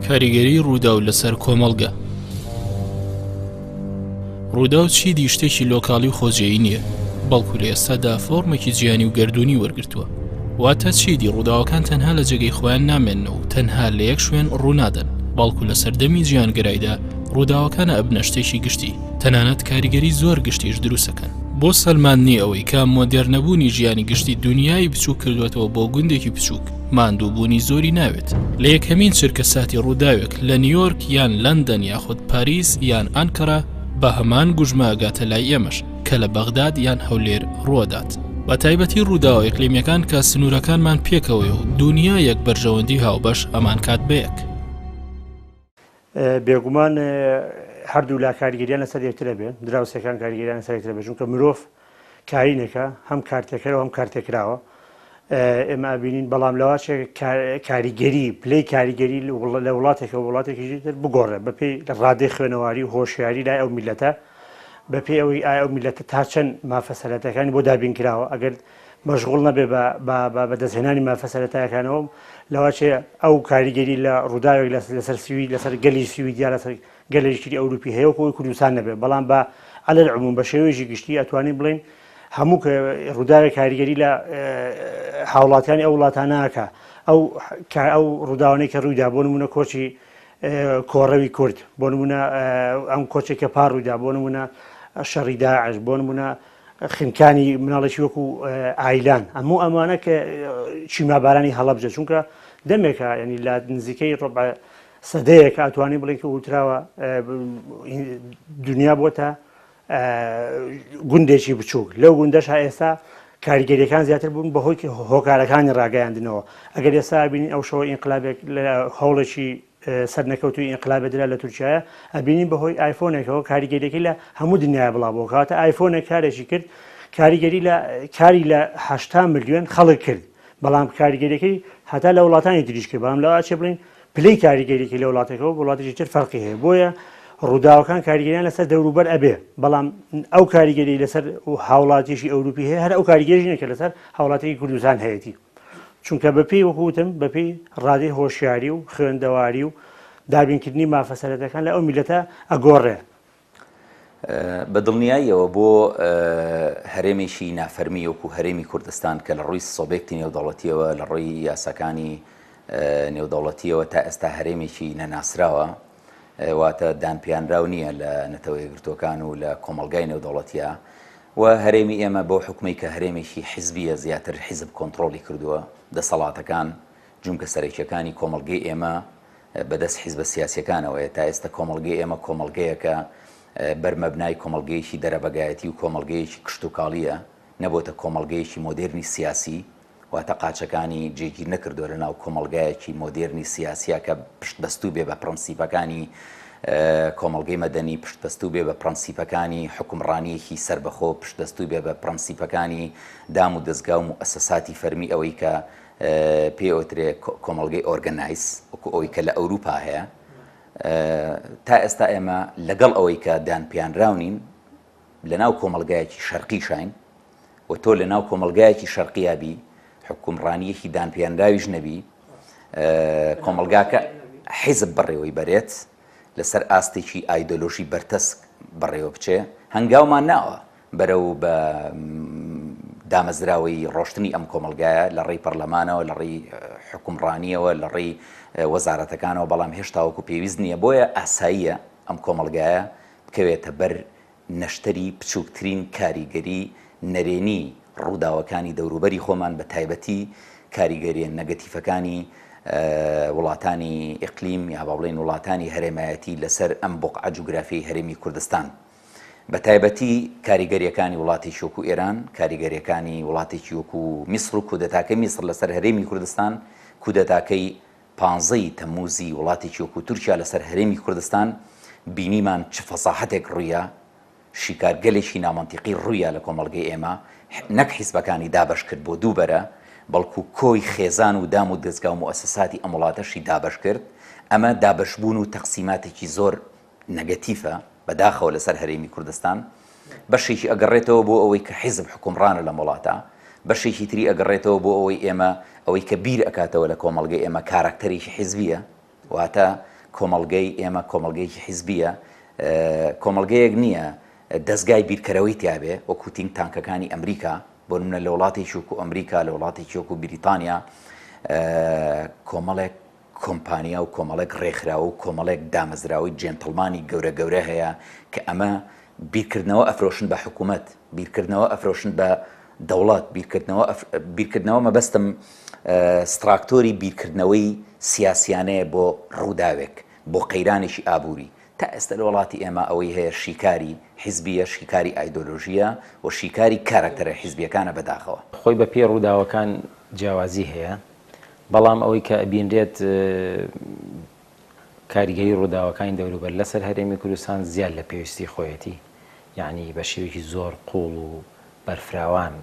کاریگەری ڕووداو لەسەر کۆمەڵگە. ڕووداو چیدی شتێکی لۆکاڵی و خۆجێیی نییە، بەڵکو لە ئێستادا فۆرمێکی جیهانی و گەردوونی وەرگرتووە. واتە چیدی ڕووداوەکان تەنها لە جێگەی خۆیان نامێنن و تەنها لە یەک شوێن ڕوونادەن، بەڵکو لە سەردەمی جیهانگەرایدا ڕووداوەکان ئەبنە شتێکی گشتی، تەنانەت کاریگەری زۆر گشتیش دروستەکەن. بۆ سەلماندنی ئەوەی کە مۆدێرنەبوونی ژیانی گشتی دونیای بچووک کردووەتەوە بۆ گوندێکی بچووک، ماندووبوونی زۆری ناوێت. لە یەکەمین چرکەساتی ڕووداوێک لە نیویۆرک یان لەندەن یاخود پاریس یان ئەنکەرە بە هەمان گوژمە ئەگاتە لای ئێمەش کە لە بەغداد یان هەولێر ڕووەدات. بە تایبەتی ڕووداوە ئیقلیمیەکان کە سنوورەکانمان پێکەوەیە و دونیایەک بەرژەوەندی هاوبەش ئەمانکات بەیەک. بێگومان هەردوولا کاریگەریان لەسەر یەکترە بێ دراوسێکان کاریگەریان لەسەر یەکترە بێ چونکە مرۆڤ کارینێکە هەم کارتێکەرەوە هەم کارتێکراوە ئێمە ئەبینین بەڵام لەواچێ کاریگەری پلەی کاریگەری لە وڵاتێکە وڵاتێکی تر بگۆڕێ بەپێی ڕادەی خوێنەواری و هۆشیاری لای ئەو میلەتە بەپێی ئەوەی ئایا ئەو میلەتە تا چەند مافە سەرەتەکانی بۆ دابین کراوە ئەگەر مەشغوڵ نەبێ بە بە بە بەدەستهێنانی مافە سەرەتایەکانەوە لەواچێ ئەو کاریگەری لە ڕووداوێک لەسەر سوید لەسەر گەلی سوید یا لەسەر گەلێکی تری ئەوروپی هەیە وەکو ئەوی کوردستان نەبێ بەڵام بە عەلەل عموم بە شێوەیەکی گشتی ئەتوانین بڵێین هەموو ڕووداوێک کاریگەری لە هاوڵاتیانی ئەو وڵاتانە ئەکا ئەو ئەو ڕووداوانەی کە ڕوویدا بۆ نمونە کۆچی کۆڕەوی کورد بۆ نمونە ئەم کۆچێک کە پار ڕوویدا بۆ نمونە شەڕی داعش بۆ نمونە خنکانی مناڵێکی وەکو ئایلان هەموو ئەمانە کە چیمابارانی هەڵەبجە چونکە دەمێکە ینی لە نزیکەی ڕبع سەدەیەکە ئەتوانی بڵێ کە وتراوە دنیا بۆتە گوندێکی بچووک لەو گوندەش ئێستا کاریگەریەکان زیاتر بوون بەهۆی هۆکارەکانی ڕاگەیاندنەوە ئەگەر ئێستا بینین ئەو شەوە ئینقلابێک لە هەوڵێکی سەرنەکەوتوی ئینقلابێ درا لە تورکیایە ئەبینین بەهۆی ئایفۆنێکەوە کاریگەریەکەی لە هەموو دنیای بڵاو بۆ کاتە ئایفۆنێک کارێکی کرد کاریگەری لە کاری لە 80 ملیۆن خەڵک کرد بەڵام کاریگەریەکەی هەتا لە وڵاتانی تریش کرد بەڵام لەوە ئەچێ بڵێین پلەی کاریگەریی لە وڵاتێکەوە بۆ وڵاتێکی تر فەرقی هەیە بۆیە ڕووداوەکان کاریگەریان لەسەر دەوروبەر ئەبێ بەڵام ئەو کاریگەری لەسەر هاوڵاتیشی ئەوروپی هەیە هەر ئەو کاریگەری نیە کە لەسەر هاوڵاتیی کوردستان هەیەتی چونکە بەپێی وەکو وتم بەپێی ڕادەی هۆشیاری و خوێندەواری و دابینکردنی مافە سەرەتەکان لە ئەو میلەتە ئەگۆڕێ. بە دڵنیاییەوە بۆ هەرێمێکی نافەرمی وەکو هەرێمی کوردستان کە لە ڕووی سۆبێکتی نێودەوڵەتیەوە لە ڕووی یاساکانی نێودەوڵەتیەوە تا ئێستا هەرێمێکی نەناسراوە واتە دانپیانراو نییە لە نەتەوە یەکگرتووەکان و لە کۆمەڵگای نێودەوڵەتیە و هەرێمی ئێمە بەو حکومەی کە هەرێمێکی حیزبیە زیاتر حیزب کۆنتڕۆڵی کردووە دەسەڵاتەکان جومگە سەرەکیەکانی کۆمەڵگەی ئێمە بەدەست حیزبە سیاسیەکانەوەیە تا ئێستا کۆمەڵگەی ئێمە کۆمەڵگەیەکە بەرمەبنای کۆمەڵگەیەکی دەرەبەگایەتی و کۆمەڵگەیەکی کشتوکاڵیە نەبۆتە کۆمەڵگەیەکی مۆدێرنی سیاسی واتە قاچەکانی جێگیر نەکردووە لەناو کۆمەڵگایەکی مۆدێرنی سیاسیە کە پشتبەستوو بێ بە پڕەنسیپەکانی کۆمەڵگەی مەدەنی، پشتبەستوو بێ بە پڕەنسیپەکانی حوکمڕانییەکی سەربەخۆ، پشتبەستوو بێ بە پڕەنسیپەکانی دام و دەزگا و موئەسەساتی فەرمی ئەوەی کە پێی ئەوترێ کۆمەڵگەی ئۆرگەنایز وەکو ئەوەی کە لە ئەوروپا هەیە. تا ئێستا ئێمە لەگەڵ ئەوەی کە دانپیانراو نین لەناو کۆمەڵگایەکی شەرقیشاین و تۆ لەناو کۆمەڵگایەکی شەرقیا بی حکومڕانیەکی دانپیانراویش نەبی کۆمەڵگاکە حیزب بەڕێوەی بەرێت لەسەر ئاستێکی ئایدۆلۆژی بەرتەسک بەڕێوە بچێ هەنگاومان ناوە بەرەو بە دامەزراوەی ڕۆشتنی ئەم کۆمەلگایە لە ڕێی پەرلەمانەوە لە ڕێی حکومڕانیەوە لە ڕێی وەزارەتەکانەوە بەڵام هێشتا وەکو پێویست نییە بۆیە ئاساییە ئەم کۆمەلگایە بکەوێتە بەر نەشتەری بچووکترین کاریگەری نەرێنی ڕووداوەکانی دەوروبەری خۆمان بە تایبەتی کاریگەریە نەگەتیفەکانی وڵاتانی ئیقلیم یا با بڵێین وڵاتانی هەرێمایەتی لەسەر ئەم بوقعە جوگرافیەی هەرێمی کوردستان بە تایبەتی کاریگەریەکانی وڵاتێکی وەکو ئێران کاریگەریەکانی وڵاتێکی وەکو میسر و کودەتاکەی میسر لەسەر هەرێمی کوردستان کودەتاکەی پانزەی تەمموزی وڵاتێکی وەکو تورکیا لەسەر هەرێمی کوردستان بینیمان چ فەساحەتێک ڕوویا، شیکارگەلێکی نامەنتیقی ڕوویا لە کۆمەڵگەی ئێمە، نەک حیزبەکانی دابەش کرد بۆ دوو بەرە، بەڵکو کۆی خێزان و دام و دەزگا و موئەسەساتی ئەم وڵاتەشی دابەش کرد، ئەمە دابەشبوون و تەقسیماتێکی زۆر نەگەتیفە بەداخەوە لەسەر هەرێمی کوردستان، بەشێکی ئەگەڕێتەوە بۆ ئەوەی کە حیزب حوکمڕانە لەم وڵاتە، بەشێکی تری ئەگەڕێتەوە بۆ ئەوەی ئێمە ئەوەی کە بیر ئەکاتەوە لە کۆمەڵگەی ئێمە کاراکتەرێکی حیزبییە، واتە کۆمەڵگەی ئێمە کۆمەڵگەیەکی حیزبییە، کۆمەڵگەیەک نییە دەزگای بیرکەرەوەی تیابێ وەکو think tank ەکانی ئەمریکا، بۆ نمونە لە وڵاتێکی وەکو ئەمریکا، لە وڵاتێکی وەکو بریتانیا کۆمەڵێک کۆمپانیا و کۆمەڵێک ڕێکخراوە و کۆمەڵێک دامەزراوەی جێنتڵمانی گەورە گەورە هەیە کە ئەمە بیرکردنەوە ئەفرۆشن بە حکوومەت، بیرکردنەوە ئەفرۆشن بە دەوڵەت، بیرکردنەوە بیرکردنەوە مەبەستم ستراکتۆری بیرکردنەوەی سیاسیانەیە بۆ ڕووداوێک، بۆ قەیرانێکی ئابووری. تا ئێستا لە وڵاتی ئێمە ئەوەی هەیە شیکاری حیزبییە، شیکاری ئایدۆلۆژییە و شیکاری کاراکتەرە حیزبییەکانە بەداخەوە. خۆی بە پێی ڕووداوەکان جیاوازی هەیە، بەڵام ئەوەی کە ئەبینرێت کاریگەری ڕووداوەکانی دەوروبەر لەسەر هەرێمی کوردستان زیاد لە پێویستی خۆیەتی، یەعنی بە شێوەیەکی زۆر قووڵ و بەرفراوان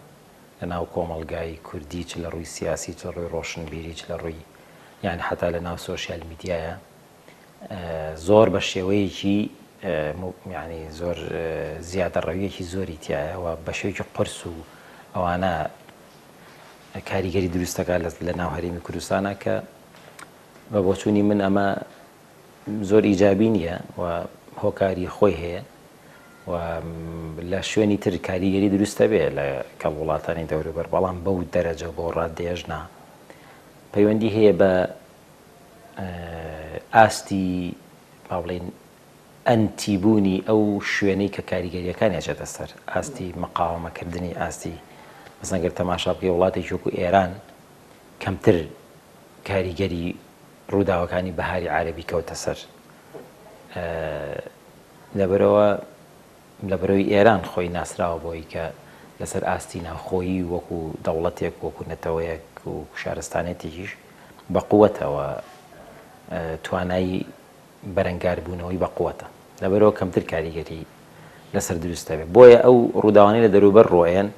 لە ناو کۆمەڵگای کوردی چ لە ڕووی سیاسی چ لە ڕووی ڕۆشنبیری چ لە ڕووی یان حەتا لە ناو سۆشیال میدیایە زۆر بە شێوەیەکی یعنی زۆر زیادەڕەویەکی زۆری تایە و بە شێوەیەکی قورس و ئەوانە کاریگەری دروست دەکات لە ناو هەرێمی کوردستانە کە بە بۆچوونی من ئەمە زۆر ئیجابی نییە و هۆکاری خۆی هەیە و لە شوێنی تر کاریگەری دروستە بێ لە کەڵ وڵاتانی دەوروبەر بەڵام بەو دەرەجە بۆ ڕادەیەش نا پەیوەندی هەیە بە ئاستی با بڵێین ئەنتی بوونی ئەو شوێنەی کە کاریگەرییەکانی ئەچێتە سەر ئاستی مقاوەمەکردنی ئاستی مەسەن گەر تەماشا بکەی وڵاتێکی وەکو ئێران کەمتر کاریگەری ڕووداوەکانی بەهاری عەرەبی کەوتە سەر لەبەرەوە لەبەرەوەی ئێران خۆی ناسراوە بۆی کە لەسەر ئاستی ناوخۆیی وەکو دەوڵەتێک وەکو نەتەوەیەک و شارستانێتێکیش بە قوتەوە توانایی بەرەنگاربوونەوەی بە قوتە لەبەرەوە کەمتر کاریگەری لەسەر دروست دەبێت بۆیە ئەو ڕووداوانەی لە دەروبەر ڕۆیەن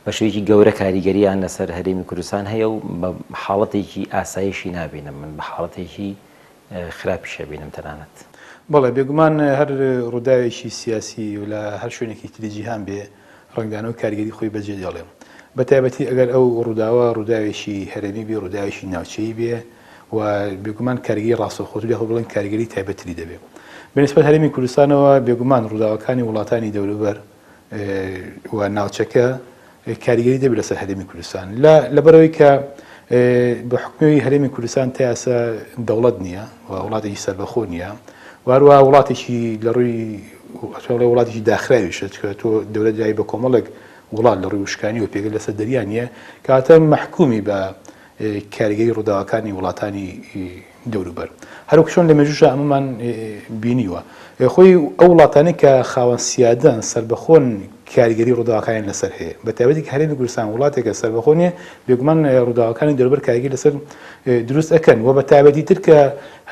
بە شێوەیەکی گەورە کاریگەریان لەسەر هەرێمی کوردستان هەیە و بە حاڵەتێکی ئاسایشی نابینم من بە حاڵەتێکی خراپیش ئەبینم تەنانەت. بەڵێ بێگومان هەر ڕووداوێکی سیاسی و لە هەر شوێنێکی تری جیهان بێ ڕەنگدانەوەی کاریگەری خۆی بەجێ دێڵێ بە تایبەتی ئەگەر ئەو ڕووداوە ڕووداوێکی هەرێمی بێ ڕووداوێکی ناوچەیی بێ و بێگومان کاریگەری ڕاستەوخۆتر یاخود بڵێن کاریگەری تایبەتتری دەبێ بە نسبەت هەرێمی کوردستانەوە بێگومان ڕووداوەکانی وڵاتانی دەوروبەر و ناوچەکە کاریگەری دەبێت لەسەر هەرێمی کوردستان لە لەبەرەوەی کە بە حکومی هەرێمی کوردستان تا ئێستا دەوڵەت نییە و وڵاتێکی سەربەخۆ نییە واروە وڵاتێکی لە ڕووی وڵاتێکی داخراویشە چکە تۆ دەولەت دای بە کۆمەڵێک وڵات لە ڕووی وشکانی و پێگە لەسەر دەریا نییە کاتە مەحکومی بە کاریگەری ڕووداوەکانی وڵاتانی دەوروبەر. هەروەک چۆن لە مێژووشا ئەمەمان بینیوە. خۆی ئەو وڵاتانەی کە خاوەن سیادەن، سەربەخۆن، کاریگەری ڕووداوەکانیان لەسەر هەیە. بە تایبەتی کە هەرێمی کوردستان وڵاتێکە سەربەخۆ نییە، بێگومان ڕووداوەکانی دەوروبەر کاریگەری لەسەر دروست ئەکەن و بە تایبەتی تر کە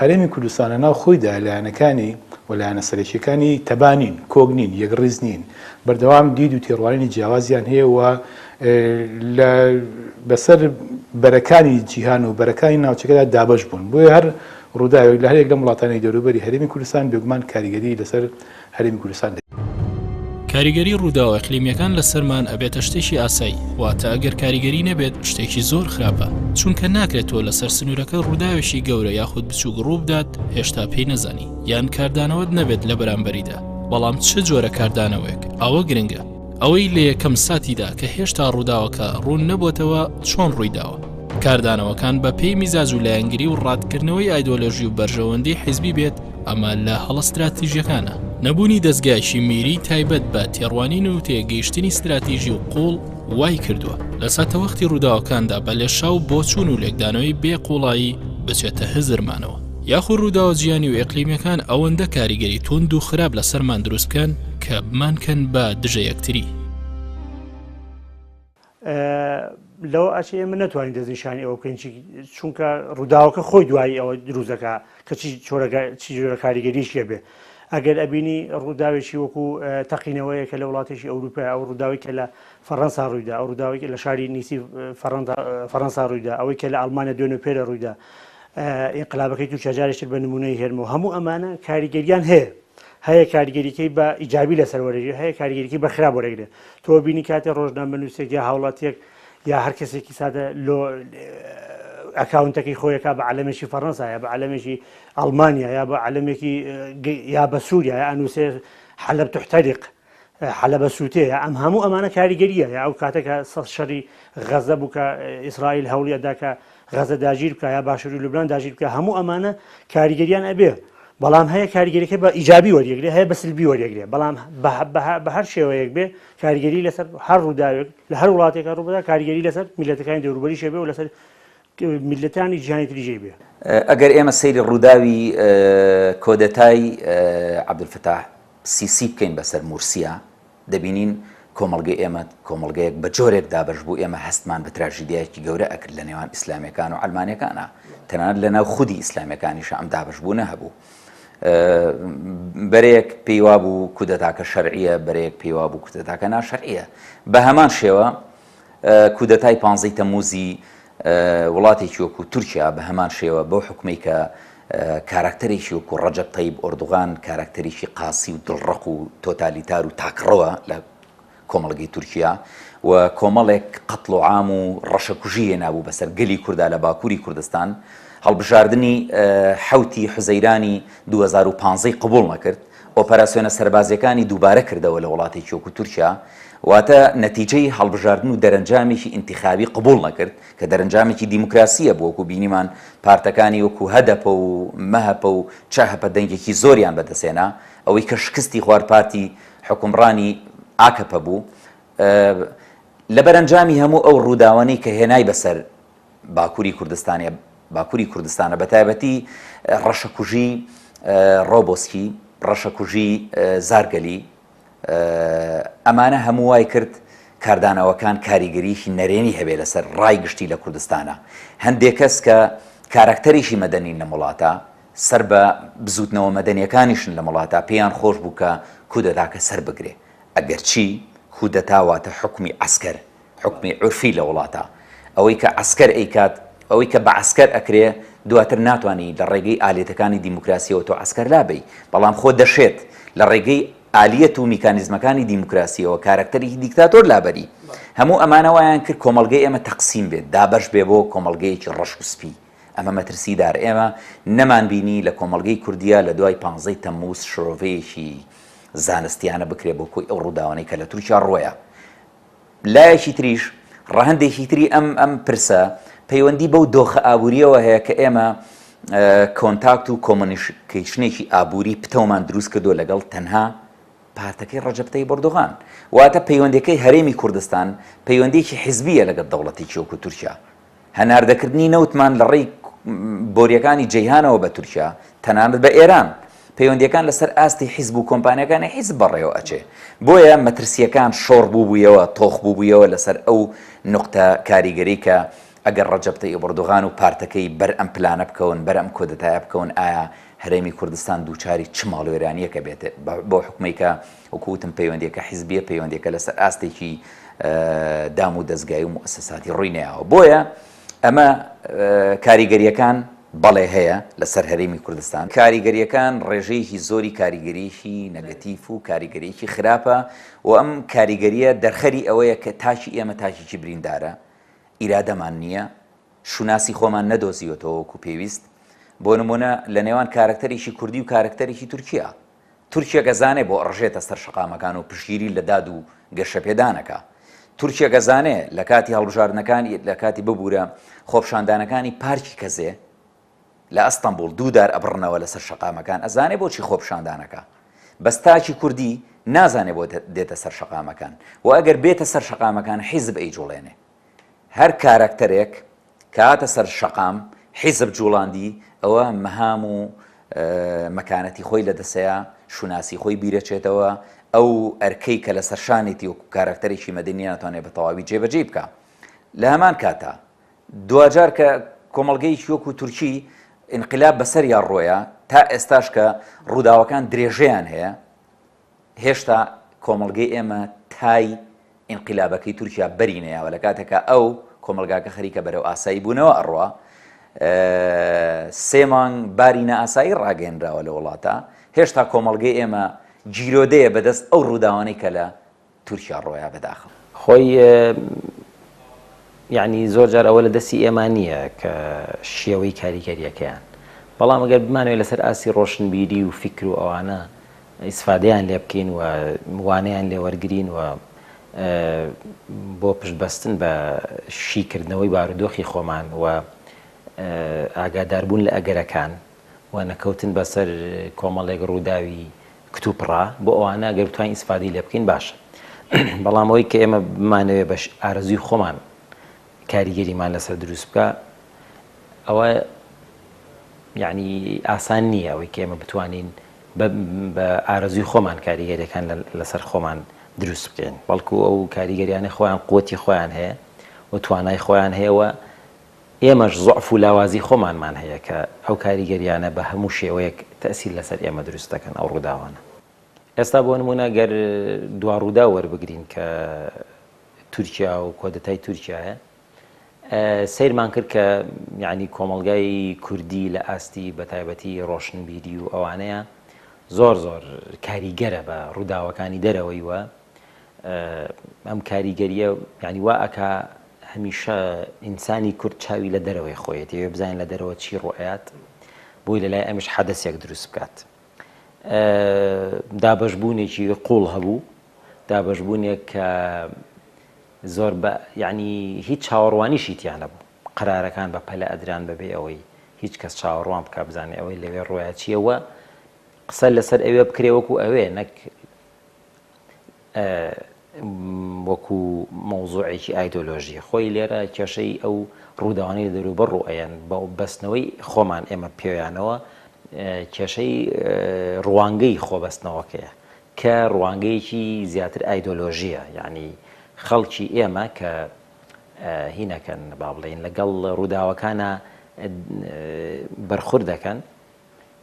هەرێمی کوردستان لە ناو خۆیدا لایەنەکانی و لایەنە سەرەکییەکانی تەبا نین، کۆک نین، یەکڕیز نین، بەردەوام دید و تێڕوانینی جیاوازیان هەیە و لە بەسەر بەرەکانی جیهان و بەرەکانی ناوچەکەدا دابەش بوون، بۆیە هەر ڕووداوێک لە هەرێک لەم وڵاتانەی دەوروبەری هەرێمی کوردستان بێگومان کاریگەری لەسەر هەرێمی کوردستان دەبێت. کاریگەری ڕووداوە ئیقلیمیەکان لەسەرمان ئەبێتە شتێکی ئاسایی، واتە ئەگەر کاریگەری نەبێت شتێکی زۆر خراپە، چونکە ناکرێت تۆ لەسەر سنوورەکە ڕووداوێکی گەورە یاخود بچووک ڕووبدات هێشتا پێی نەزانی یان کاردانەوەت نەبێت لە بەرامبەریدا، بەڵام چ جۆرە کاردانەوەیەک ئەوە گرنگە. ئەوەی لە یەکەم ساتیدا کە هێشتا ڕووداوەکە ڕوون نەبۆتەوە چۆن ڕوویداوە. کاردانەوەکان بە پێی میزاج و لایەنگری و ڕەتکردنەوەی ئایدۆلۆژی و بەرژەوەندی حیزبی بێت، ئەمە لە هەڵە ستراتیژیەکانە. نەبوونی دەزگایەکی میری تایبەت بە تێڕوانین و تێگەیشتنی ستراتیژی و قووڵ وای کردووە لە ساتەوەختی ڕووداوەکاندا بە لێشاو بۆچوون و لێکدانەوەی بێ قووڵایی بچێتە هزرمانەوە. یاخود ڕووداوە جیهانی و ئیقلیمیەکان ئەوەندە کاریگەری توند و خراپ لەسەرمان دروست بکەن کە بمانکەن بە دژە یەکتری. لەوە ئەچێ ئێمە نەتوانین دەستنیشانی ئەوە بکەین چونکە ڕووداوەکە خۆی دوایی ئەوە دروست دەکا کە چی چی جۆرە کاریگەریشی هەبێ ئەگەر ئەبینی ڕووداوێکی وەکو تەقینەوەیە کە لە وڵاتێکی ئەوروپا ئەو ڕووداوی کە لە فەڕەنسا ڕوویدا ئەو ڕووداوی لە شاری نیسی فەڕەنسا ڕوویدا ئەوەی کە لە ئەڵمانیا دوێنێ پێرە ڕوویدا ئینقلابەکەی تورکیا جارێکی تر بە نمونەی هێنمەوە هەموو ئەمانە کاریگەریان هەیە هەیە کاریگەریکەی بە ئیجابی لەسەر وەرەگرێ هەیە کاریگەریکی بە خراپ وەرەگرێ تۆ بینی کاتێ ڕۆژنامەنووسێک یا هاوڵاتیەک یا هەر کەسێکی سادە لۆ ئەکاونتەکەی خۆیەکە بە عەلەمێکی فەڕەنسا یا بە عەلەمێکی ئەڵمانیا یا بە عەلەمێکی یا بە سووریا یا ئەنووسێ حەلەب تحتەریق حەلەب ئەسووتێ یا ئەم هەموو ئەمانە کاریگەریە یا ئەو کاتە کە شەڕی غەزە بوو کە ئیسرائیل هەوڵی ئەدا کە غەزە داگیر بکە یا باشووری لوبنان داگیر بکە هەموو ئەمانە کاریگەریان ئەبێ بەڵام هەیە کاریگەریەکە بە ئیجابی وەریەگرێ هەیە بە سلبی وەریەگرێ بەڵام بە هەر شێوەیەک بێ کاریگەری لەسەر هەر ڕووداوێک لە هەر وڵاتێکە ڕووبدا کاریگەری لەسەر میلەتەکانی دەوروبەریشە بێ و لەسەر میللەتانی جیهانی تریش بێ. ئەگەر ئێمە سەیری ڕووداوی کۆدەتای عەبدولفەتاح سیسی بکەین بەسەر مورسیا، دەبینین کۆمەڵگەی ئێمە کۆمەڵگەیەک بە جۆرێک دابەش بوو ئێمە هەستمان بە تراژیدیایەکی گەورە ئەکرد لە نێوان ئیسلامیەکان و عەلمانیەکانا، تەنانەت لە ناو خودی ئیسلامیەکانیشا ئەم دابەشبوونە هەبوو. بەرەیەک پێی وابوو کودەتاکە شەرعیە، بەرەیەک پێی وابوو کودەتاکە ناشەرعیە. بە هەمان شێوە کودەتای پانزەی تەمووزی وڵاتێکی وەکو تورکیا بە هەمان شێوە بەو حوکمەی کە کاراکتەرێکی وەکو ڕەجەب تەیب ئۆردوغان کاراکتەرێکی قاسی و دڵڕەق و تۆتالیتار و تاکڕەوە لە کۆمەڵگەی تورکیا و کۆمەڵێک قەتڵ و عام و ڕەشەکوژی هێنابوو بەسەر گەلی کوردا لە باکووری کوردستان هەڵبژاردنی حوتی حوزەیرانی 2015 قبوڵ نەکرد ئۆپەراسیۆنە سەربازیەکانی دووبارە کردەوە لە وڵاتێکی وەکو تورکیا، واتە نەتیجەی هەڵبژاردن و دەرەنجامێکی ئینتیخابی قبوڵ نەکرد، کە دەرەنجامێکی دیموکراسیە بوو، وەکو بینیمان پارتەکانی وەکو هەدەپە و مەهەپە و چەهەپە دەنگێکی زۆریان بەدەستهێنا، ئەوەی کە شکستی خوارد پارتی حوکمڕانی ئاکەپە بوو. لە بەرەنجامی هەموو ئەو ڕووداوانەی کە هێنای بەسەر باکوری کوردستانە باکوری کوردستانە بە تایبەتی ڕەشەکوژی ڕۆبۆسکی ڕەشەکوژی زارگەلی ئەمانە هەموو وای کرد کاردانەوەکان کاریگەریی نەرێنی هەبێ لەسەر ڕای گشتی لە کوردستانە هەندێک کەس کە کاراکتەرێکی مەدەنین لەم وڵاتە سەر بە بزوتنەوە مەدەنیەکانیشن لەم وڵاتە پێیان خۆش بوو کە کودەتاکە سەر بگرێ ئەگەرچی کودەتا واتە حوکمی عەسکەر حوکمی عورفی لە وڵاتا ئەوەی کە عەسکەر ئەیکات ئەوەی کە بە عەسکەر ئەکرێ دواتر ناتوانی لە ڕێگەی ئالیەتەکانی دیموکراسیەوە تۆ عەسکەر لابەی بەڵام خۆ دەشێت لە ڕێگەی ئالیەت و میکانیزمەکانی دیموکراسیەوە کارەکتەرێکی دیکتاتۆر لابەری هەموو ئەمانە وایان کرد کۆمەڵگەی ئێمە تەقسیم بێت دابەش بێ بۆ کۆمەڵگەیەکی ڕەش و سپی ئەمە مەترسیدار ئێمە نەمان بینی لە کۆمەڵگەی کوردیا لە دوای پانزەی تەمموز شرۆڤەیەکی زانستیانە بکرێ بۆ کۆی ئەو ڕووداوانەی کە لە تورکیا ڕووەیە لایەکی تریش، ڕەهەندێکی تری ئەم ئەم پرسە پەیوەندی بەو دۆخە ئابوورییەوە هەیە کە ئێمە کۆنتاکت و کۆمۆنیکەیشنێکی ئابووری پتەومان دروست کردووە لەگەڵ تەنها پارتەکەی ڕەجەب تەیب ئەردۆغان. واتە پەیوەندیەکەی هەرێمی کوردستان پەیوەندیەکی حیزبییە لەگەڵ دەوڵەتێکی وەکو تورکیا. هەناردەکردنی نەوتمان لە ڕێی بۆریەکانی جەیهانەوە بە تورکیا، تەنانەت بە ئێران، پەیوەندیەکان لەسەر ئاستی حیزب و کۆمپانیاکانی حیزب بەڕێوە ئەچێ. بۆیە مەترسیەکان شۆڕ بووبوویەوە، تۆخ بووبوویەوە لەسەر ئەو نوقتە کاریگەرەی کە ئەگەر ڕەجەب تەیب ئەردۆغان و پارتەکەی بەر ئەم پلانە بکەون، بەر ئەم کۆدەتایە بکەون، ئایا هەرێمی کوردستان دووچاری چ ماڵوێرانیەک ئەبێت بەو حوکمەی کە وەکو وتم پەیوەندیەکە حیزبیە، پەیوەندیەکە لەسەر ئاستێکی دام و دەزگای و موئەسەساتی ڕووی نەیاوە. بۆیە ئەمە کاریگەریەکان بەڵێ هەیە لەسەر هەرێمی کوردستان. کاریگەریەکان ڕێژەیەکی زۆری کاریگەریی نەگەتیف و کاریگەریی خراپە و ئەم کاریگەریە دەرخەری ئەوەیە کە تاکی ئێمە تاکێکی بریندارە، ئیرادەمان نییە، شوناسی خۆمان نەدۆزیوەتەوە وەکو پێویست. بۆ نمونە لە نێوان کارەکتەرێکی کوردی و کارەکتەرێکی تورکیا، تورکیەک ئەزانێ بۆ ئەڕژێتە سەر شەقامەکان و پشتگیری لە داد و گەشەپێدان ئەکا. تورکیەک ئەزانێ لە کاتی هەڵبژاردنەکانی، لە کاتی ببورە خۆپشاندانەکانی پارکی کەزێ لە ئەستەنبوڵ دوو دار ئەبڕنەوە لەسەر شەقامەکان ئەزانێ بۆچی خۆپشاندان ئەکا. بەس تاکی کوردی نازانێ بۆ دێتە سەر شەقامەکان و ئەگەر بێتە سەر شەقامەکان حیزب ئەیجوڵێنێ. هەر کارەکتەرێک کە هاتە سەر شەقام حیزب جوڵاندی ئەوە مەهام و مەکانەتی خۆی لە دەسەیە، شوناسی خۆی بیرەچێتەوە، ئەو ئەرکەی کە لەسەر شانێتی وەکو کارەکتەرێکی مەدەنی ناتوانێت بە تەواوی جێبەجێی بکا. لە هەمان کاتا دواجار کە کۆمەڵگەیەکی وەکو تورکی ئینقلاب بەسەریا ڕۆیە تا ئێستاش کە ڕووداوەکان درێژەیان هەیە، هێشتا کۆمەڵگەی ئێمە تای ئینقیلابەکەی تورکیا بەری نەیاوە لە کاتێکا ئەو کۆمەڵگاکە خەریکە بەرەو ئاسایی بوونەوە ئەڕوا سێ مانگ باری نائاسایی ڕاگەیەنراوە لە وڵاتە هێشتا کۆمەڵگەی ئێمە گیرۆدەیە بەدەست ئەو ڕووداوانەی کە لە تورکیا ڕۆیا بەداخەوە. خۆی. یەعنی زۆر جار ئەوە لە دەستی ئێمە نییە کە شێوەی کاریگەرییەکەیان، بەڵام ئەگەر بمانەوێت لەسەر ئاستی ڕۆشنبیری و فیکر و ئەوانە ئیسفادەیان لێ بکەین و وانەیان لێ وەرگرین و بۆ پشتبەستن بە شیکردنەوەی بارودۆخی خۆمان و ئاگاداربوون لە ئەگەرەکان و نەکەوتن بەسەر کۆمەڵێک ڕووداوی کتوپڕا، بۆ ئەوانە گەر بتوانین ئیسفادەی لێ بکەین باشە. بەڵام ئەوەی کە ئێمە بمانەوێ بە ئارەزووی خۆمان کاریگەریمان لەسەر دروست بکا ئەوە یعنی ئاسان نییە ئەوەی کە ئێمە بتوانین بە ئارەزووی خۆمان کاریگەریەکان لەسەر خۆمان دروست بکەین بەڵکو ئەو کاریگەریانە خۆیان قوتی خۆیان هەیە و توانای خۆیان هەیە و ئێمەش زوعف و لاوازی خۆمانمان هەیە کە ئەو کاریگەریانە بە هەموو شێوەیەک تەئسیر لەسەر ئێمە دروست دەکەن ئەو ڕووداوانە. ئێستا بۆ نموونە گەر دوا ڕووداو وەربگرین کە تورکیا و کۆدەتای تورکیایە سەیرمان کرد کە یعنی کۆمەڵگای کوردی لە ئاستی بەتایبەتی ڕۆشنبیری و ئەوانەیە زۆر زۆر کاریگەرە بە ڕووداوەکانی دەرەوەی وە ئەم کاریگەریە یعنی وا ئەکا هەمیشە ئینسانی کورد چاوی لە دەرەوەی خۆیەتی ئەوێ بزانین لە دەرەوە چی ڕوئەیات بۆی لە لای ئەمیش حەدەسێک دروست بکات دابەشبوونێکی قوڵ هەبوو دابەشبوونێک کە زۆر بە یعنی هیچ چاوەڕوانیشی تیا نەبوو قەرارەکان بە پەلە ئەدران بەبێ ئەوەی هیچ کەس چاوەڕوان بکە بزانێ ئەوەی لەوێ ڕۆیا چییە وە قسە لەسەر ئەوێ بکرێ وەکو ئەوێ نەک وەکو مەوزوعێکی ئایدۆلۆژی خۆی لێرە کێشەی ئەو ڕووداوانەی لە دەوروبەر ڕوو ئەیەن بە بەستنەوەی خۆمان ئێمە پێیانەوە کێشەی ڕوانگەی خۆبەستنەوەکەیە کە ڕوانگەیەکی زیاتر ئایدۆلۆژیە یعنی خەڵکی ئێمە کە هینەکەن با بڵێین لەگەڵ ڕووداوەکانە بەرخورد دەکەن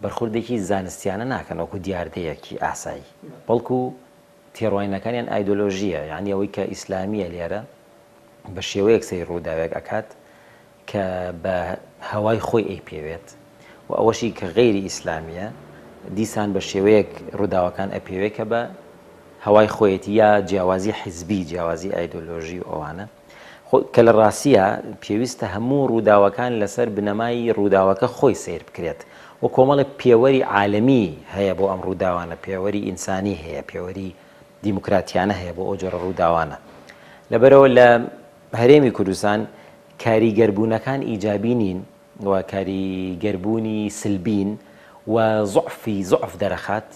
بەرخوردێکی زانستیانە ناکەن وەکو دیاردەیەکی ئاسایی، بەڵکو تێڕوانینەکانیان ئایدۆلۆژییە، یانی ئەوەی کە ئیسلامییە لێرە بە شێوەیەک سەیری ڕووداوێک ئەکات کە بە هەوای خۆی ئەیپێوێت و ئەوەشی کە غەیری ئیسلامییە دیسان بە شێوەیەک ڕووداوەکان ئەپێوێ کە بە هەوای خۆیەتی یا جیاوازی حیزبی، جیاوازی ئایدۆلۆژی و ئەوانە. خۆ کە لە ڕاستیا پێویستە هەموو ڕووداوەکان لەسەر بنەمای ڕووداوەکە خۆی سەیر بکرێت و کۆمەڵێک پێوەری عالەمی هەیە بۆ ئەم ڕووداوانە، پێوەری ئینسانی هەیە، پێوەری دیموکراتیانە هەیە بۆ ئەو جۆرە ڕووداوانە. لەبەرئەوە لە هەرێمی کوردستان کاریگەربوونەکان ئیجابی نین و کاریگەربوونی سلبین و زوعفی زوعف دەرەخات،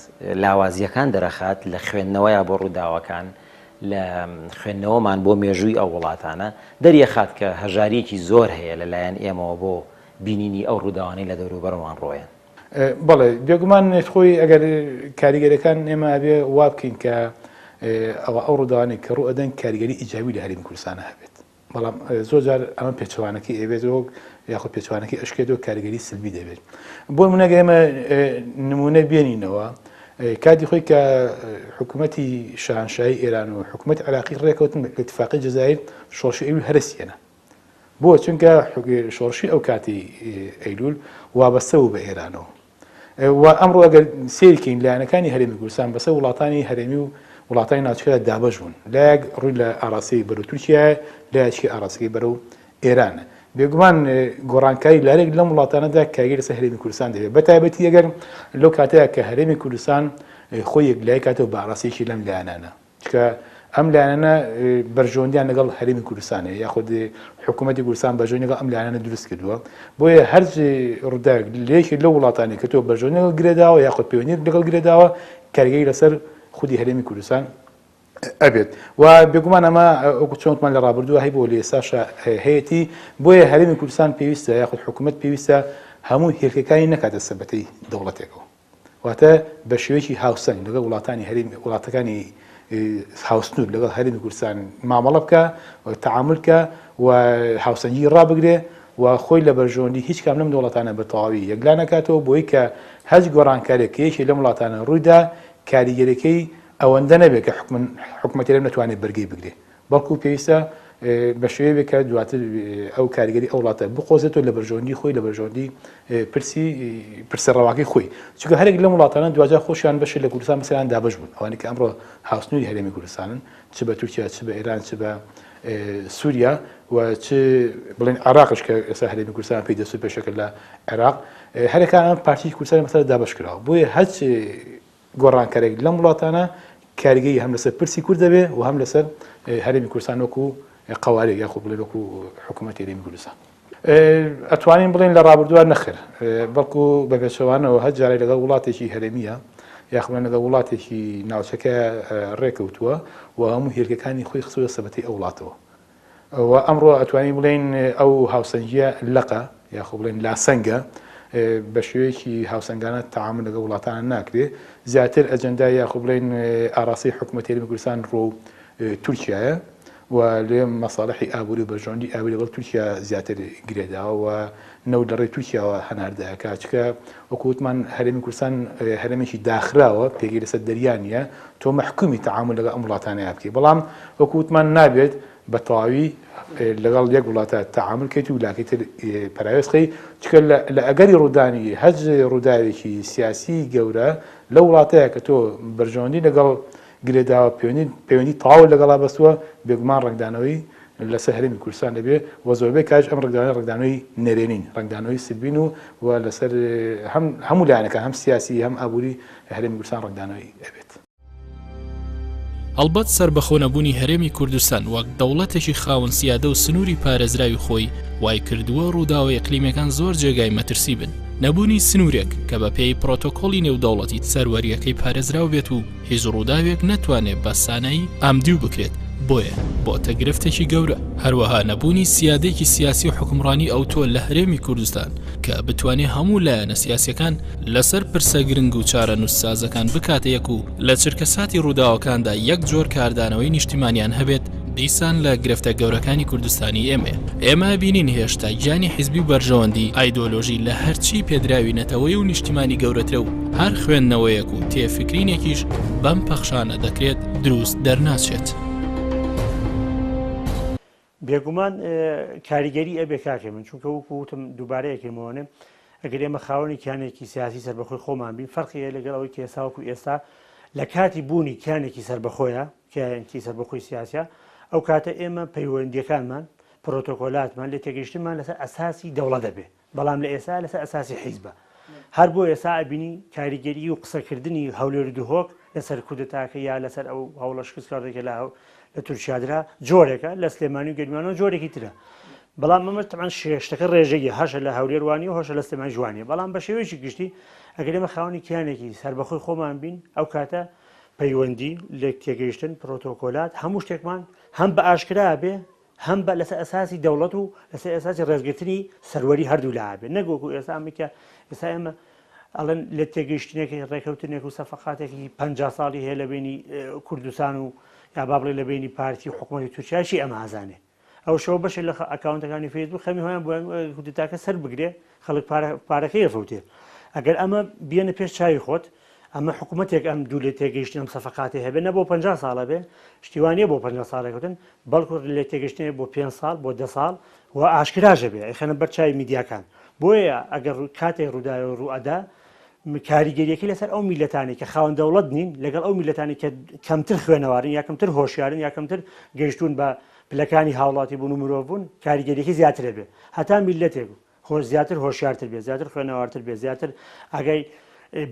لاوازییەکان دەرەخات لە خوێندنەوەیا بۆ ڕووداوەکان، لە خوێندنەوەمان بۆ مێژووی ئەو وڵاتانە، دەریەخات کە هەژارییەکی زۆر هەیە لە لایەن ئێمەوە بۆ بینینی ئەو ڕووداوانەی لە دەوروبەرمان ڕۆیەن. بەڵێ، بێگومان خۆی ئەگەر کاریگەریەکان ئێمە ئەبێ وا بکەین کە ئەوە ئەو ڕووداوانەی کە ڕوو ئەدەن کاریگەری ئیجابی لە هەرێمی کوردستانە هەبێت. بەڵام زۆر جار ئەمە پێچەوانەکەی ئەبێت و یاخود پێچوانەکەی ئەشکێت و کاریگەری سلبی دەبێت بۆ نمونە گەر ئێمە نمونە بێنینەوە کاتی خۆی کە حکوومەتی شاهنشاهی ئێران و حکوومەت عراقی ڕێکەوتن لە اتفاقی جەزایر شۆڕشی ئەیلول هەرسیێنە بۆ چونکە شۆڕشی ئەو کاتی ئەیلول وابەستە بوو بە ئێرانەوە و ئەمڕۆ ئەگەر سەیر کەین لایەنەکانی هەرێمی کوردستان بەسەر وڵاتانی هەرێمی و وڵاتانی ناوچەکەدا دابەش بوون، لایەک ڕووی لە ئاراستەی بەرەو تورکیایە، لایەکی ئاراستەکەی بەرەو ئێرانە. بێگومان گۆڕانکاری لە هەرێک لەم وڵاتانەدا کاریگەری لەسەر هەرێمی کوردستان دەبێت، بە تایبەتی ئەگەر لەو کاتەیە کە هەرێمی کوردستان خۆی یەکلایی کاتەوە بە ئاراستەیەکی لەم لایەنانە. چونکە ئەم لایەنانە بەرژەوەندیان لەگەڵ هەرێمی کوردستان هەیە یاخود حکوومەتی کوردستان بەرژەوەندی لەگەڵ ئەم لایەنانە دروست کردووە بۆیە هەر ڕووداوێک لە یەکێک لەو وڵاتانەی کە تۆ بەرژەوەندی لەگەڵ گرێداوە یاخود پەیوەندیت لەگەڵ گرێداوە کاریگەری لەسەر خودی هەرێمی کوردستان ئەبێت و بێگومان ئەمە وەکو چۆن وتمان لە ڕابردووە هەیبووە لە ئێستاشا هەیەتی بۆیە هەرێمی کوردستان پێویستە یاخود حکوومەت پێویستە هەموو هێلکەکانی نەکاتە سەبەتەی دەوڵەتێکەوە. واتە بە شێوەیەکی هاوسەنگ لەگەڵ وڵاتانی هەرێمی وڵاتەکانی هاوسنوور لەگەڵ هەرێمی کوردستان مامەڵە بکە و تەعامول کە و هاوسەنگی ڕابگرێ و خۆی لە بەرژەوەندی هیچ کام لەم دەوڵەتانە بە تەواوی یەکلا نەکاتەوە بۆی کە هەچ گۆڕانکاریێک کە یەکێک لەم وڵاتانە ڕوویدا کاریگەریەکەی ئەوەندە نەبێت کە حکومەتی هەرێم نەتوانێت بەرگەی بگرێ بەڵکو پێویستە بە شێوەیەک بێت کە دواتر ئەو کاریگەری ئەو وڵاتە بقۆزێتەوە لە بەرژەوەندی خۆی لە بەرژەوەندی پرسی پرسە ڕەواکەی خۆی چونکە هەرێک لەم وڵاتانە دواجار خۆشیان بەشێک لە کوردستان بەسەریان دابەش بوون ئەوانەی کە ئەمڕۆ هاوسنووری هەرێمی کوردستانن چ بە تورکیا چ بە ئێران چ بە سووریا و چ بڵێن عێراقش کە ئێستا هەرێمی کوردستان پێی دەست و پێشەکە لە عێراق هەرەکان پارتی کوردستان مەسەر دابەش کراوە بۆیە هەچ گۆڕانکارێک لەم وڵاتانە کاریگەری هەم لەسەر پرسی کورد دەبێ و هەم لەسەر هەرێمی کوردستان وەکو قەوارەیەک یاخود بڵێن وەکو حکوومەتی هەرێمی کوردستان. ئەتوانین بڵێین لە ڕابردووە نەخێر، بەڵکو بە پێچەوانەوە هەر جارێک لەگەڵ وڵاتێکی هەرێمییە یاخود لەگەڵ وڵاتێکی ناوچەکە ڕێکەوتووە و هەموو هێلکەکانی خۆی خستووە سەبەتەی ئەو وڵاتەوە. و ئەمڕۆ ئەتوانین بڵێین ئەو هاوسەنگییە لەقە یاخۆ بڵێن لاسەنگە بە شێوەیەکی هاوسەنگانە تەعامول لەگەڵ وڵاتانە ناکرێ زیاتر ئەجەندا یاخۆ بڵێن ئاراستەی حکوومەتی هەرێمی کوردستان ڕۆ تورکیایە و لێ مەساڵحی ئابووری و بەرژەوەندی ئابووری لەگەڵ تورکیا زیاتر گرێداوە و نەوت لە ڕێی تورکیاوە هەناردە ئەکا چونکە وەکو وتمان هەرێمی کوردستان هەرێمێکی داخراوە پێگەی لەسەر دەریا نییە تۆ مەحکومی تەعامول لەگەڵ ئەم وڵاتانەیا بکەی بەڵام وەکو وتمان نابێت بە تەواوی لەگەڵ یەک وڵاتە تەعامول کەیت و لاکەی تر پەراوێز خەی چونکە لە ئەگەری ڕوودانی هەچ ڕووداوێکی سیاسی گەورە لەو وڵاتەیە کە تۆ بەرژەوەندی لەگەڵ گرێداوە پەیوەندی تەواو لەگەڵا بەستووە، بێگومان ڕەنگدانەوەی لەسەر هەرێمی کوردستان دەبێ و زۆربەی کاتیش ئەم ڕەنگدانەوە ڕەنگدانەوەی نەرێنین، ڕەنگدانەوەی سلبین و و لەسەر هەم هەموو لایەنەکان هەم سیاسی هەم ئابووری هەرێمی کوردستان ڕەنگدانەوەی ئەبێت. هەڵبەت سەربەخۆ نەبوونی هەرێمی کوردستان وەک دەوڵەتێکی خاوەن سیادە و سنووری پارێزراوی خۆی وای کردووە ڕووداوە ئیقلیمیەکان زۆر جێگای مەترسی بن. نەبوونی سنوورێک کە بە پێی پرۆتۆکۆڵی نێودەوڵەتی سەروەرییەکەی پارێزراو بێت و هیچ ڕووداوێک نەتوانێت بە سانایی ئامدیو بکرێت، بۆیە بۆتە گرفتێکی گەورە. هەروەها نەبوونی سیادەیەکی سیاسی و حوکمڕانی ئەوتۆ لە هەرێمی کوردستان کە بتوانێ هەموو لایەنە سیاسیەکان لەسەر پرسە گرنگ و چارەنووسسازەکان بکاتە یەک و لە چرکەساتی ڕووداوەکاندا یەک جۆر کاردانەوەی نیشتیمانیان هەبێت، دیسان لە گرفتە گەورەکانی کوردستانی ئێمەیە. ئێمە ئەبینین هێشتا گیانی حیزبی و بەرژەوەندی ئایدۆلۆژی لە هەرچی پێدراوی نەتەوەی و نیشتیمانی گەورەترە و هەر خوێندنەوەیەک و تێفکرینێکیش بەم پەخشانە دەکرێت دروست دەرناچێت. بێگومان کاریگەری ئەبێ کاکە من چونکە وەکو وتم دووبارە یەکەمەوەێ ئەگەر ئێمە خاوەنی کیانێکی سیاسی سەربەخۆی خۆمان بین فەرقی هەیە لەگەڵ ئەوەی کە ئێستا وەکو ئێستا لە کاتی بوونی کیانێکی سەربەخۆیە کیانێکی سەربەخۆی سیاسە ئەو کاتە ئێمە پەیوەندیەکانمان پرۆتۆکۆلاتمان لێ تێگەیشتنمان لەسەر ئەساسی دەوڵەت دەبێ بەڵام لە ئێستا لەسەر ئەساسی حیزبە هەر بۆ ئێستا ئەبینی کاریگەری و قسەکردنی هەولێر و دهۆک لەسەر کودەتاکە یا لەسەر ئەو هەوڵە شکستکردێکە لە لە تورکیادرا جۆرێکە لە سلێمانی و گەرمیانەوە جۆرێکی ترە بەڵام ئەمە تەمان شتەکە ڕێژەیە هەشە لە هەولێر وانی و هەشە لە سلێمانی جوانیە بەڵام بە شێوەیەکی گشتی ئەگەر ئێمە خاوەنی کیانێکی سەربەخۆی خۆمان بین ئەو کاتە پەیوەندی لێک تێگەیشتن پرۆتۆکۆلات هەموو شتێکمان هەم بە ئاشکرا بێ هەم بە لەسەر ئەساسی دەوڵەت و لەسەر ئەساسی ڕێزگرتنی سەروەری هەردوو لا بێ نەک وەکو ئێستا ئەمە کە ئێستا ئێمە ئەڵێن لە تێگەیشتنێکی ڕێکەوتنێک و سەفقاتێکی 50 ساڵی هەیە لە بینی کوردستان و یا با بڵێ لە بینی پارتی و حکوومەتی تورکیاشی ئەمە ئازانێ ئەو شەوە بەشێک لە ئەکاونتەکانی فەیسبوک خەمی هۆیان بۆیان کودتاکە سەر بگرێ خەڵک پارەکەی ئەفەوتێ ئەگەر ئەمە بێنە پێش چاوی خۆت ئەمە حکوومەتێک ئەم دوو لێ تێگەیشتن ئەم سەفقاتی هەبێ نە بۆ 50 ساڵە بێ شتیوانە بۆ 50 ساڵێکوتن بەڵکو لێ تێگەشتنێ بۆ 5 ساڵ بۆ 10 ساڵ و ئاشکراژە بێ ئەیخەنە بەر چاوی میدیاکان بۆیە ئەگەر کاتێک ڕووداوێ ڕوو ئەدا کاریگەریەکەی لەسەر ئەو میلەتانی کە خاوەن دەوڵەت نین لەگەڵ ئەو میلەتانی کە کەمتر خوێنەوارن یا کەمتر هۆشیارن یا کەمتر گەیشتوون بە پلەکانی هاوڵاتی بوون و مرۆڤ بوون کاریگەریەکەی زیاترە بێ هەتا میلەتێک هۆش زیاتر هۆشیارتر بێ زیاتر خوێنەوارتر بێ زیاتر ئاگای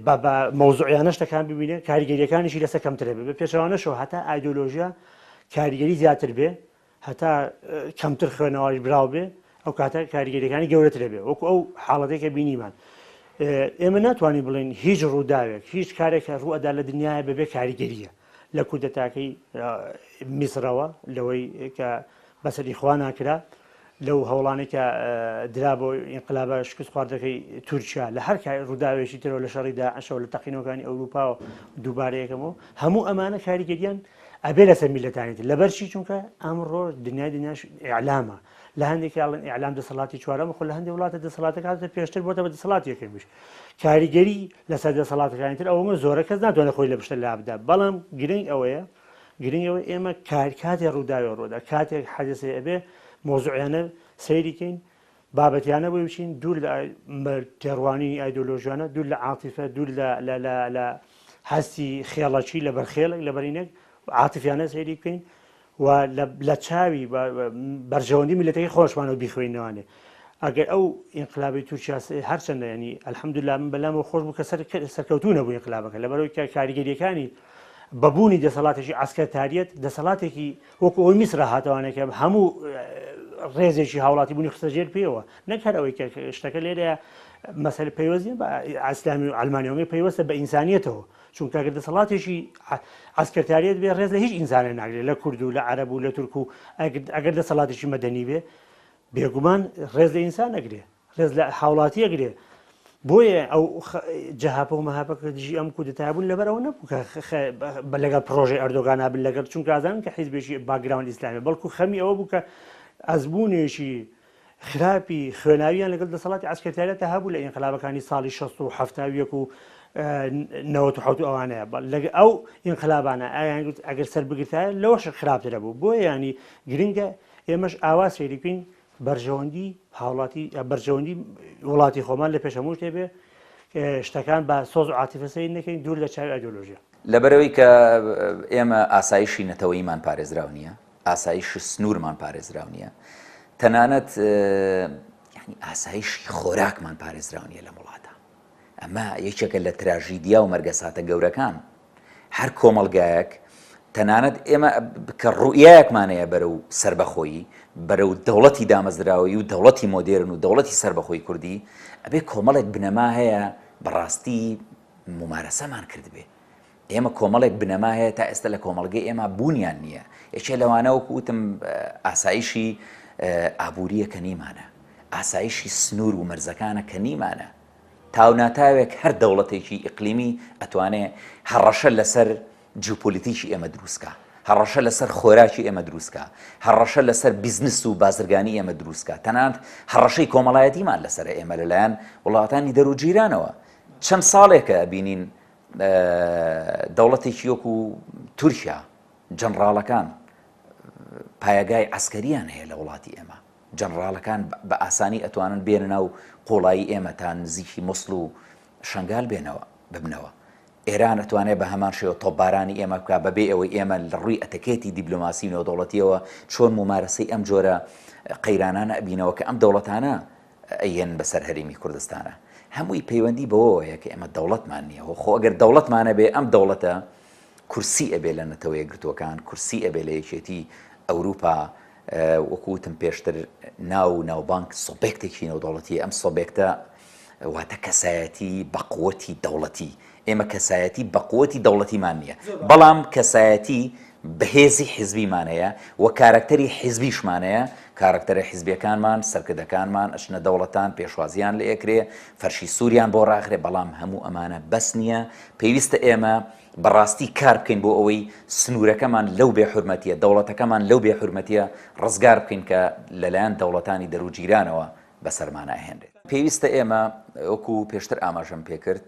بە بە مەوزوعیانە شتەکان ببینێ کاریگەریەکانیشی لەسەر کەمترە بێ بە پێچەوانەشەوە هەتا ئایدۆلۆژیا کاریگەری زیاتر بێ هەتا کەمتر خوێنەواری براو بێ ئەو کاتە کاریگەریەکانی گەورەترە بێ وەکو ئەو حاڵەتێک کە بینیمان ئێمە ناتوانین بڵێن هیچ ڕووداوێک هیچ کارێک ڕوئەدا لە دنیاە بەبێ کاریگەریە لە کودەتاکەی میسرەوە لەوەی کە بەسەر ئیخوانا کرا لەو هەوڵانەی کە درا بۆ ئینقلابە شکست خواردەکەی تورکیا لە هەر ڕووداوێکی ترەوە لە شەڕی داعشەوە لە تەقینەوەکانی ئەوروپاوە دووبارە یەکەمەوە هەموو ئەمانە کاریگەریان ئەبێ لەسەر میلەتانی تر لەبەر چی چونکە ئەمڕۆ دنیای دنیاش ئیعلامە لە هەندێک ئەڵێن ئیعلام دەسەڵاتی چوارەمە خۆ لە هەندێک وڵاتە دەسەڵاتەکە هاتە پێشتر بۆتە بە دەسەڵاتی یەکەمیش کاریگەری لەسەر دەسەڵاتەکانی تر ئەوەمە زۆرە کەس ناتوانێت خۆی لە پشتە لابدا بەڵام گرنگ ئەوەیە گرنگ ئەوەیە ئێمە کار کاتێ ڕووداوێ ڕوودا کاتێک حەدەسێ ئەبێ مۆزوعیانە سەیری کەین بابەتیانە بۆی بچین دوور لە تێڕوانینی ئایدۆلۆژیانە دوور لە عاتیفە دوور لە لە لە لە هەستی خێڵەکی لە بەرخێڵێک لە بەرینێک عاتفیانە سەیری بکەین. و لە چاوی بەرژەوەندی میلەتەکەی خۆشمانەوە بیخوێنەوانێ ئەگەر ئەو ئینقلابی تورکیا هەرچەندە ینی الحمدلله من بەلامەوە خۆش بوو کە سەر سەرکەوتوو نەبوو ئینقلابەکە لەبەرەوەی کە کاریگەریەکانی بەبوونی دەسەڵاتێکی عسکەرتاریەت دەسەڵاتێکی وەکو ئەوی میسرا هاتەوانێکە هەموو ڕێزێکی هاوڵاتی بوونی خستە ژێر پێوە نەک هەر ئەوەی کە شتەکە لێرەیە مەسەل پەیوەست نیە بە ئیسلامی و ئەلمانیەوە پەیوەستە بە ئینسانیەتەوە چونکە گەر دەسەڵاتێکی عسکەرتاریەت بێ ڕێز لە هیچ ئینسانێ ناگرێت لە کورد و لە عەرەب و لە تورک و ئەگەر دەسەڵاتێکی مەدەنی بێ بێگومان ڕێز لە ئینسان ئەگرێ ڕێز لە هاوڵاتی ئەگرێ بۆیە ئەو جەهەپە و مەهەپە کە دژی ئەم کودەتایە بوون لەبەر ئەوە نەبوو کە لەگەڵ پرۆژەی ئەردۆگانا بن لەگەڵ چونکە ئازانن کە حیزبێکی background ئیسلامی بەڵکو خەمی ئەوە بوو کە ئەزموونێکی خراپی خوێناویان لەگەڵ دەسەڵاتی عسکەرتاریەتە هەبوو لە ئینقلابەکانی ساڵی 60 و 71 و 97 ئەوانەیە لەگە ئەو ئینقلابانە ئایان گوت ئەگەر سەر بگرتایە لەوەش خراپترە بوو بۆیە ینی گرنگە ئێمەش ئاوا سەیری بکەین بەرژەوەندی هاوڵاتی بەرژەوەندی وڵاتی خۆمان لە پێش هەموو شتێ بێ شتەکان بە سۆز و عاتیفە سەیر نەکەین دوور لە چاوی ئایدۆلۆژیا. لەبەرئەوەی کە ئێمە ئاسایشی نەتەوەییمان پارێزراو نییە، ئاسایشی سنوورمان پارێزراو نییە، تەنانەت یانی ئاسایشی خۆراکمان پارێزراو نییە لەم وڵاتە. ئەمە یەکێکە لە تراژیدیا و مەرگەساتە گەورەکان. هەر کۆمەڵگایەک، تەنانەت ئێمە کە ڕوئیایەکمان هەیە بەرەو سەربەخۆیی، بەرەو دەوڵەتی دامەزراوەیی و دەوڵەتی مۆدێرن و دەوڵەتی سەربەخۆی کوردی، ئەبێ کۆمەڵێک بنەما هەیە بەڕاستی مومارەسەمان کردبێ. ئێمە کۆمەڵێک بنەما هەیە تا ئێستا لە کۆمەڵگەی ئێمە بوونیان نییە. یەکێ لەوانە وەکو وتم ئاسایشی ئابوورییە کە نیمانە، ئاسایشی سنوور و مەرزەکانە کە نیمانە. تاوناتاوێک هەر دەوڵەتێکی ئیقلیمی ئەتوانێ هەڕەشە لەسەر جیوپۆلیتیکی ئێمە دروست کا، هەڕەشە لەسەر خۆراکی ئێمە دروست کا، هەڕەشە لەسەر بیزنس و بازرگانی ئێمە دروست کا، تەنانەت هەڕەشەی کۆمەڵایەتیمان لەسەرە ئێمە لەلایەن وڵاتانی دەروجیرانەوە. چەند ساڵێکە ئەبینین دەوڵەتێکی وەکو تورکیا جەنڕاڵەکان پایەگای عەسکەریان هەیە لە وڵاتی ئێمە. جەنڕاڵەکان بە ئاسانی ئەتوانن بێنە ناو قوڵایی ئێمە تا نزیکی موسڵ و شەنگال بێنەوە ببنەوە. ئێران ئەتوانێت بە هەمان شێوە تۆپبارانی ئێمە بکا بەبێ ئەوەی ئێمە لە ڕووی ئەتەکێتی دیبلۆماسی و نێودەوڵەتیەوە چۆن مومارەسەی ئەم جۆرە قەیرانانە ئەبینەوە کە ئەم دەوڵەتانە ئەیەن بەسەر هەرێمی کوردستانە. هەمووی پەیوەندی بەوەوە هەیە کە ئێمە دەوڵەتمان نییە. خۆ ئەگەر دەوڵەتمان هەبێ ئەم دەوڵەتە کورسی ئەبێ لە نەتەوە یەکگرتووەکان، کورسی ئەبێ لە یەکێتی ئەوروپا، وەکو وتم پێشتر ناو و ناوبانگ سۆبێکتێکی نێودەوڵەتیە، ئەم سۆبێکتە واتە کەسایەتی بەقوەتی دەوڵەتی، ئێمە کەسایەتی بەقوەتی دەوڵەتیمان نییە، بەڵام کەسایەتی بەهێزی حیزبیمان هەیە و کارەکتەری حیزبیشمان هەیە، کارەکتەرە حیزبیەکانمان، سەرکردەکانمان ئەچنە دەوڵەتان پێشوازیان لێ ئەکرێ، فەرشی سووریان بۆ ڕاخرێ، بەڵام هەموو ئەمانە بەس نییە، پێویستە ئێمە بەڕاستی کار بکەین بۆ ئەوەی سنوورەکەمان لەو بێ حورمەتیە، دەوڵەتەکەمان لەو بێ حورمەتیە ڕزگار بکەین کە لەلایەن دەوڵەتانی دەروجیرانەوە بەسەرمانا ئەهێنرێت. پێویستە ئێمە وەکو پێشتر ئاماژەم پێکرد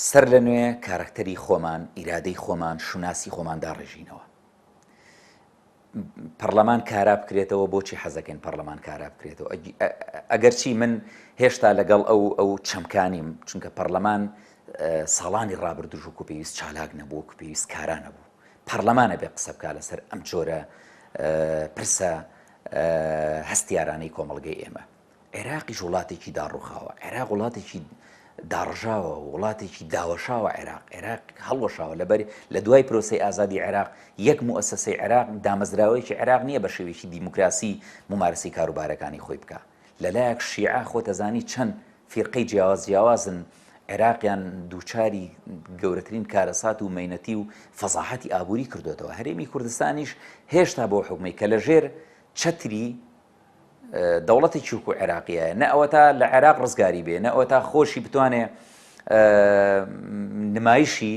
سەر لە نوێ کارەکتەری خۆمان، ئیرادەی خۆمان، شوناسی خۆمان داڕێژینەوە. پەڕلەمان کارا بکرێتەوە بۆچی حەزەکەین پەڕلەمان کارا بکرێتەوە ئەگەرچی من هێشتا لەگەڵ ئەو ئەو چەمکانیم چونکە پەڕلەمان ساڵانی ڕابردوش وەکو پێویست چالاک نەبوو وەکو پێویست کارا نەبوو پەڕلەمانە بێ قسە بکا لەسەر ئەم جۆرە پرسە هەستیارانەی کۆمەڵگەی ئێمە عێراقیش وڵاتێکی داڕوخاوە، عێراق وڵاتێکی داڕژاوە، وڵاتێکی داوەشاوە عێراق، عێراق هەڵوەشاوە لەبەر لە دوای پرۆسەی ئازادی عێراق یەک موئەسەسەی عێراق دامەزراوەیەکی عێراق نییە بە شێوەیەکی دیموکراسی مومارەسەی کاروبارەکانی خۆی بکا. لەلایەک شیعە خۆت ئەزانی چەند فیرقەی جیاواز جیاوازن عێراقیان دووچاری گەورەترین کارەسات و مەینەتی و فەزاحەتی ئابووری کردۆتەوە. هەرێمی کوردستانیش هێشتا بەو حوکمەی کە لەژێر چەتری دەوڵەتێکی وەکو عێراقیە نە ئەوەتا لە عێراق ڕزگاری بێ نە ئەوەتا خۆشی بتوانێ نمایشی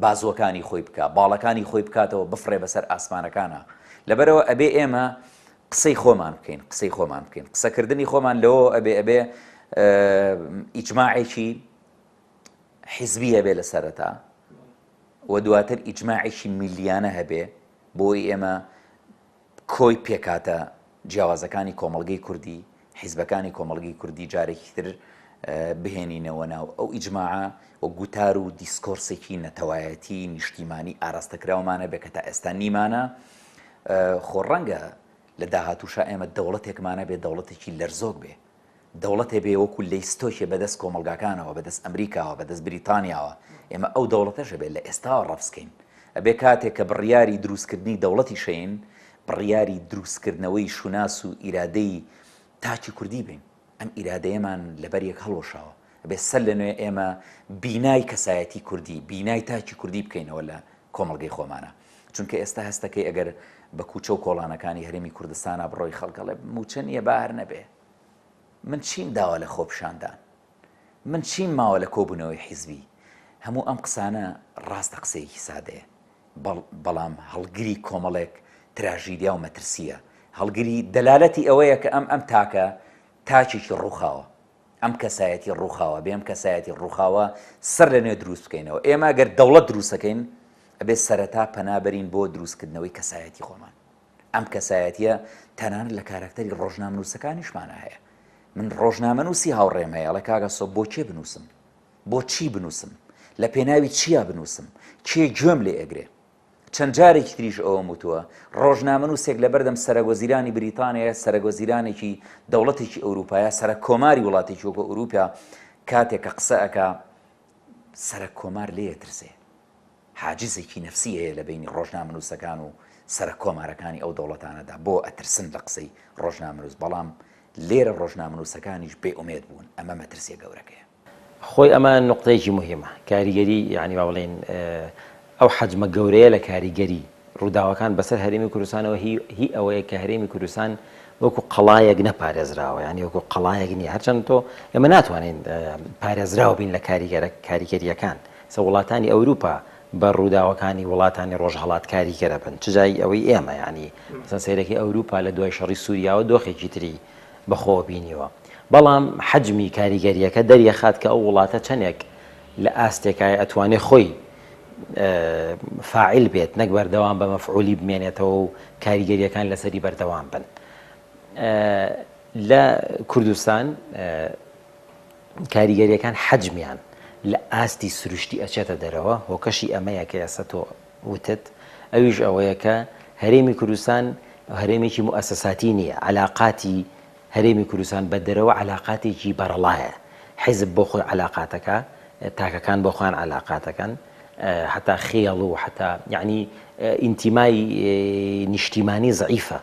بازوەکانی خۆی بکە باڵەکانی خۆی بکاتەوە بفڕێ بەسەر ئاسمانەکانە لەبەرەوە ئەبێ ئێمە قسەی خۆمان بکەین قسەی خۆمان بکەین قسەکردنی خۆمان لەوە ئەبێ ئەبێ ئیجماعێکی حیزبی هەبێ لە سەرەتا و دواتر ئیجماعێکی میلیانە هەبێ بۆی ئێمە کۆی پێکهاتە جیاوازەکانی کۆمەڵگەی کوردی، حیزبەکانی کۆمەڵگەی کوردی جارێکی تر. بهێنینەوە ناو ئەو ئیجماعە و گوتار و دیسکۆرسێکی نەتەوایەتی نیشتیمانی ئاراستەکراومان هەبێ کە تا ئێستا نیمانە. خۆ ڕەنگە لە داهاتووشا ئێمە دەوڵەتێکمان هەبێ دەوڵەتێکی لەرزۆک بێ، دەوڵەتێ بێ وەکو لەیستۆکێ بەدەست کۆمەڵگاکانەوە، بەدەست ئەمریکاوە، بەدەست بریتانیاوە، ئێمە ئەو دەوڵەتەش ئەبێ لە ئێستاوە ڕەفز کەین. ئەبێ کاتێک کە بڕیاری دروستکردنی دەوڵەتیش ئەیین، بڕیاری دروستکردنەوەی شوناس و ئیرادەی تاکی کوردی بەین. ئەم ئیرادەیەمان لەبەر یەک هەڵوەشاوە. ئەبێ سەر لە نوێ ئێمە بینای کەسایەتی کوردی، بینای تاکی کوردی بکەینەوە لە کۆمەڵگەی خۆمانا. چونکە ئێستا هەستەکەی ئەگەر بە کوچە و کۆڵانەکانی هەرێمی کوردستانا بڕۆی خەڵک ئەڵێ مووچە نییە با هەر نەبێ. من چیم داوە لە خۆپیشاندان؟ من چیم ماوە لە کۆبوونەوەی حیزبی؟ هەموو ئەم قسانە ڕاستە قسەیەکی سادەیە، بەڵام هەڵگری کۆمەڵێک تراژیدیا و مەترسییە، هەڵگری دەلالەتی ئەوەیە کە ئەم ئەم تاکە تاکێکی ڕووخاوە، ئەم کەسایەتی ڕووخاوە، بێ ئەم کەسایەتی ڕووخاوە سەر لە نوێ دروست بکەینەوە. ئێمە گەر دەوڵەت دروستەکەین، ئەبێ سەرەتا پەنا بەرین بۆ دروستکردنەوەی کەسایەتی خۆمان. ئەم کەسایەتیە تەنانەت لە کاراکتەری ڕۆژنامەنووسەکانیشمانا هەیە. من ڕۆژنامەنووسی هاوڕێم هەیە ئەڵێ کاک ئاسۆ بۆ کێ بنووسم؟ بۆ چی بنووسم؟ لە پێناوی چیا بنووسم؟ کێ گوێم لێ ئەگرێ؟ چەند جارێکی تریش ئەوەم وتووە، ڕۆژنامەنووسێک لەبەردەم سەرەکوەزیرانی بریتانیا یا سەرەکوەزیرانێکی دەوڵەتێکی ئەوروپا یا سەرەککۆماری وڵاتێکی وەکو ئەوروپا کاتێک کە قسە ئەکا سەرەککۆمار لێ ئەترسێ. حاجزێکی نەفسی هەیە لە بەینی ڕۆژنامەنووسەکان و سەرەک کۆمارەکانی ئەو دەوڵەتانەدا بۆ ئەترسن لە قسەی ڕۆژنامەنووس بەڵام لێرە ڕۆژنامەنووسەکانیش بێ ئومێد بوون ئەمە مەترسیە گەورەکەیە. خۆی ئەمە نوقتەیەکی موهیمە کاریگەری یانی با بڵێین ئەو حەجمە گەورەیە لە کاریگەری ڕووداوەکان بەسەر هەرێمی کوردستانەوە هی هی ئەوەیە کە هەرێمی کوردستان وەکو قەڵایەک نەپارێزراوە یانی وەکو قەڵایەک نییە هەرچەند تۆ ئێمە ناتوانین پارێزراو بین لە کاریگەرە کاریگەریەکان سە وڵاتانی ئەوروپا بە ڕووداوەکانی وڵاتانی ڕۆژهەڵات کاریگەرە بن چ جای ئەوەی ئێمە یانی مەسەن سەیرەکەی ئەوروپا لە دوای شەڕی سووریاوە دۆخێکی تری بەخۆوە بینیوە بەڵام حەجمی کاریگەریەکە دەریەخات کە ئەو وڵاتە چەندێک لە ئاستێکایە ئەتوانێ خۆی فاعل بێت نەک بەردەوام بە مەفعولی بمێنێتەوە و کاریگەریەکان لەسەری بەردەوام بن لە کوردستان کاریگەریەکان حەجمیان لە ئاستی سروشتی ئەچێتە دەرەوە هۆکەشی ئەمەیە کە ئێستا تۆ وتت ئەویش ئەوەیە کە هەرێمی کوردستان هەرێمێکی موئەسەساتی نییە علاقاتی هەرێمی کوردستان بە دەرەوە عەلاقاتێکی بەرەڵایە، حیزب بۆ خۆی عەلاقاتەکا، تاکەکان بۆ خۆیان عەلاقاتەکەن، هەتا خێڵ و هەتا یەعنی ئینتیمای نیشتیمانی زەعیفە،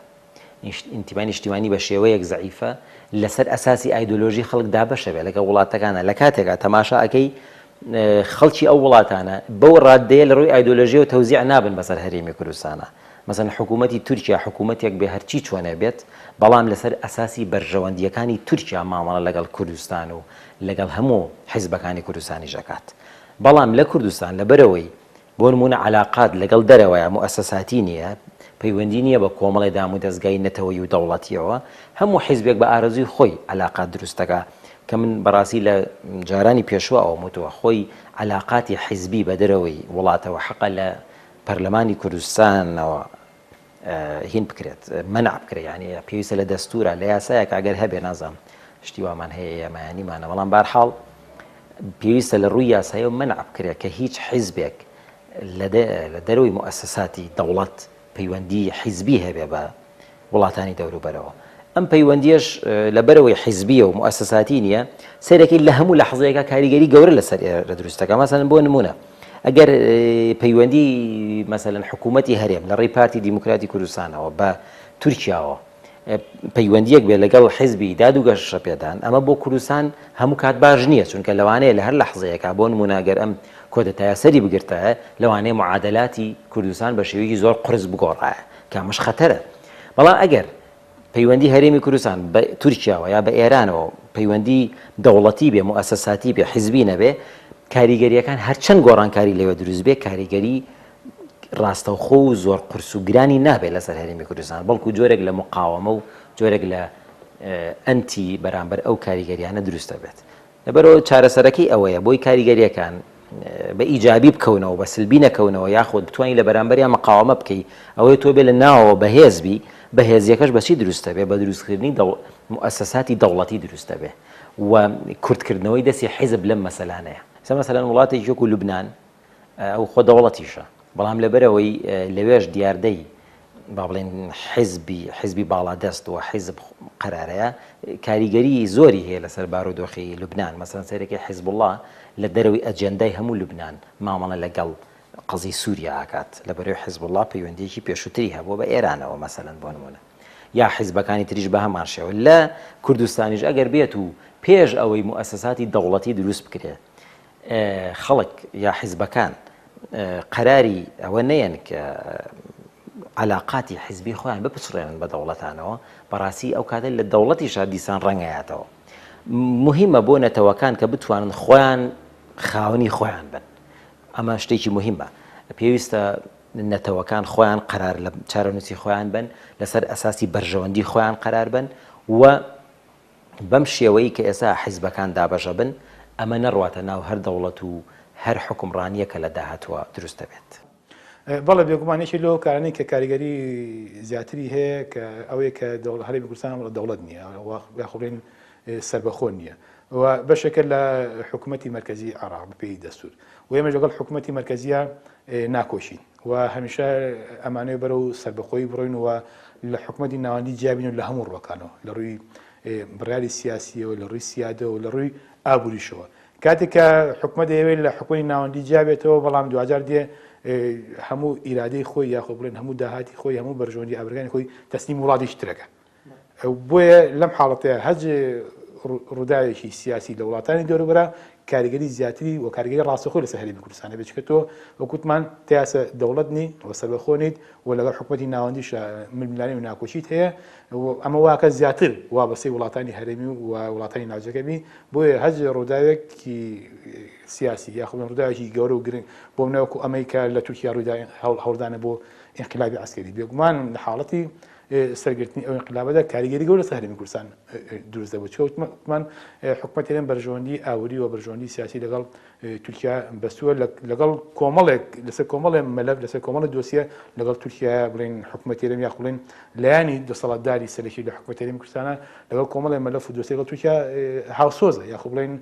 ئینتیمای نیشتیمانی بە شێوەیەک زەعیفە لەسەر ئەساسی ئایدۆلۆژی خەڵک دابەشە بێ لەگەڵ وڵاتەکانە لە کاتێکا تەماشا ئەکەی خەڵکی ئەو وڵاتانە بەو ڕاددەیە لە ڕووی ئایدۆلۆژیەوە تەوزیع نابن بەسەر هەرێمی کوردستانا. مەسەلەن حکوومەتی تورکیا حکوومەتێک بێ هەرچی چۆنێ بێت، بەڵام لەسەر ئەساسی بەرژەوەندییەکانی تورکیا مامەڵە لەگەڵ کوردستان و لەگەڵ هەموو حیزبەکانی کوردستانیش ئەکات. بەڵام لە کوردستان لەبەرئەوەی بۆ نموونە عەلاقات لەگەڵ دەرەوەیا موئەسەساتی نییە، پەیوەندی نییە بە کۆمەڵێ دامودەزگای نەتەوەیی و دەوڵەتییەوە، هەموو حیزبێک بە ئارەزووی خۆی عەلاقات دروست دەکا کە من بەڕاستی لە جارانی پێشوو ئەوەم وتووە خۆی عەلاقاتی حیزبی بە دەرەوەی وڵاتەوە حەقە لە پەرلەمانی کوردستانەوە هین بکرێت مەنع بکرێت یعنی پێویستە لە دەستورە لە یاسایەک ئەگەر هەبێ نازانم شتی وامان هەیە ئێمەیانیمانە بەڵام بارحاڵ پێویستە لە ڕووی یاسایی و مەنع بکرێت کە هیچ حیزبێک لە دەرەوەی موئەسەساتی دەوڵەت پەیوەندی حیزبی هەبێ بە وڵاتانی دەوروبەرەوە. ئەم پەیوەندیەش لەبەرئەوەی حیزبیە و موئەسەساتی نیە، سەیرەکەی لە هەموو لەحزەیەکا کاریگەری گەورە لەسەر ئێرە دروست دەکا. مەسەلەن بۆ نمونە ئەگەر پەیوەندی مەسەلەن حکوومەتی هەرێم لە ڕێی پارتی دیموکراتی کوردستانەوە بە تورکیاوە پەیوەندیەک بێت لەگەڵ حیزبی داد و گەشەپێدان، ئەمە بۆ کوردستان هەموو کات باش نییە، چونکە لەوانەیە لە هەر لەحزەیەکا بۆ نمونە ئەگەر ئەم کۆدەتایە سەری بگرتایە لەوانەیە معادەلاتی کوردستان بە شێوەیەکی زۆر قورس بگۆڕایە. کە ئەمەش خەتەرە. بەڵام ئەگەر پەیوەندی هەرێمی کوردستان بە تورکیاوە یا بە ئێرانەوە پەیوەندی دەوڵەتی بێ، موئەسەساتی بێ، حیزبی نەبێ، کاریگەرییەکان هەرچەند گۆڕانکاری لەوێ دروست بێ، کاریگەری ڕاستەوخۆ و زۆر قورس و گرانی نابێ لەسەر هەرێمی کوردستان، بەڵکو جۆرێک لە مقاوەمە و جۆرێک لە ئەنتی بەرامبەر ئەو کاریگەریانە دروست دەبێت. لەبەرئەوە چارەسەرەکەی ئەوەیە بۆی کاریگەریەکان بە ئیجابی بکەونەوە بە سلبی نەکەونەوە یاخود بتوانانی لە بەرامبەریان مقاومە بکەی ئەوەی تۆ بێ لە ناوەوە بەهێز بی بەهێزیەکەش بەچی دروستە بێ بە دروستکردنی موئەسەساتی دەوڵەتی دروستە بێ. و کورتکردنەوەی دەستی حیزب لەم مەسەلانەیە. ئێستا مەسەلەن وڵاتێکی وەکو لوبنان ئەو خۆ دەوڵەتیشە، بەڵام لەبەرئەوەی لەوێش دیاردەی با بڵێین حیزبی حیزبی باڵادەست و حیزب قەرارەیە کاریگەری زۆری هەیە لەسەر بارودۆخی لوبنان، مەسەلەن سەیرەکەی حیزبوڵڵا لە دەرەوەی ئەجێندای هەموو لوبنان مامەڵە لەگەڵ قەزیی سووریا ئەکات، لەبەرئەوەی حیزبوڵڵا پەیوەندییەکی پێشووتری هەبووە بە ئێرانەوە مەسەلەن بۆ نموونە. یا حیزبەکانی تریش بە هەمان شێوە. لە کوردستانیش ئەگەر بێت و پێش ئەوەی موئەسەساتی دەوڵەتی دروست بکرێ خەڵک یا حیزبەکان قەراری ئەوە نەیەن کە عەلاقاتی حیزبی خۆیان بپچڕێنن بە دەوڵەتانەوە، بەڕاستی ئەو کاتە لە دەوڵەتیشا دیسان ڕەنگەیاتەوە. موهیمە بۆ نەتەوەکان کە بتوانن خۆیان خاوەنی خۆیان بن. ئەمە شتێکی موهیمە. پێویستە نەتەوەکان خۆیان قەرار لە چارەنووسی خۆیان بن، لەسەر ئەساسی بەرژەوەندی خۆیان قەرار بن و بەم شێوەی کە ئێستا حیزبەکان دابەشە بن، ئەمە نەڕواتە ناو هەر دەوڵەت و هەر حوکمڕانییەک کە لە داهاتووە دروست دەبێت. بەڵێ بێگومان یەکێک لەو هۆکارانەی کە کاریگەری زیاتری هەیە کە ئەوەیە کە هەرێمی کوردستان ئەمڕۆ دەوڵەت نییە یاخۆ بڵێین سەربەخۆ نییە و بەشێکە لە حکوومەتی مەرکەزی عێراق بەپێی دەستوور و ئێمەش لەگەڵ حکوومەتی مەرکەزیە ناکۆکین و هەمیشە ئەمانەوێ بەرەو سەربەخۆیی بڕۆین و لە حکوومەتی ناوەندی جیابین و لە هەموو ڕووەکانەوە لە ڕووی بڕیاری سیاسیەوە لە ڕووی سیادەوە لە ڕووی ئابووریشەوە کاتێک کە حکومەت دەیەوێت لە حکومەتی ناوەندی جیابێتەوە بەڵام دواجار دێ هەموو ئیرادەی خۆی یاخۆ بڵێن هەموو داهاتی خۆی هەموو بەرژەوەندی ئابووریەکانی خۆی تەسلیم وڵاتێکی ترەکە بۆیە لەم حاڵەتەیە هەج ڕووداوێکی سیاسی لە وڵاتانی دەوروبەرا کاریگەری زیاتری و کاریگەری ڕاستەخۆی لەسەر هەرێمی کوردستان هەبێت چونکە تۆ وەکوتمان تیاسە دەوڵەت نی و سەربەخۆ نیت و لەگەڵ حکوومەتی ناوەندیش ململانێ و ناکۆکیت هەیە و ئەمە واکە زیاتر وابەستەی وڵاتانی هەرێمی و وڵاتانی ناوچەکە بی بۆیە هەج ڕووداوێکی سیاسی یاخود ڕووداوێکی گەورە و گرنگ بۆ منە وەکو ئەمەی کە لە تورکیا ڕوویدا هەوڵدانە بۆ ئینقلابی عەسکەری بێگومان لە حاڵەتی سەرگرتنی ئەو ئینقلابەدا کاریگەری گەورە لەسەر هەرێمی کوردستان دروست دەبوو چونکە وتمان حکومەتی هەرێم بەرژەوەندی ئابووری و بەرژەوەندی سیاسی لەگەڵ تورکیا بەستووە لەگەڵ کۆمەڵێک لەسەر کۆمەڵێ مەلەف لەسەر کۆمەڵی دۆسیە لەگەڵ تورکیا بڵێن حکومەتی هەرێم یاخ بڵێن لایەنی دەسەڵاتداری سەرەکی لە حکومەتی هەرێمی کوردستانە لەگەڵ کۆمەڵێ مەلەف و دۆسیە لەگەڵ تورکیا هاوسۆزە یاخۆ بڵێن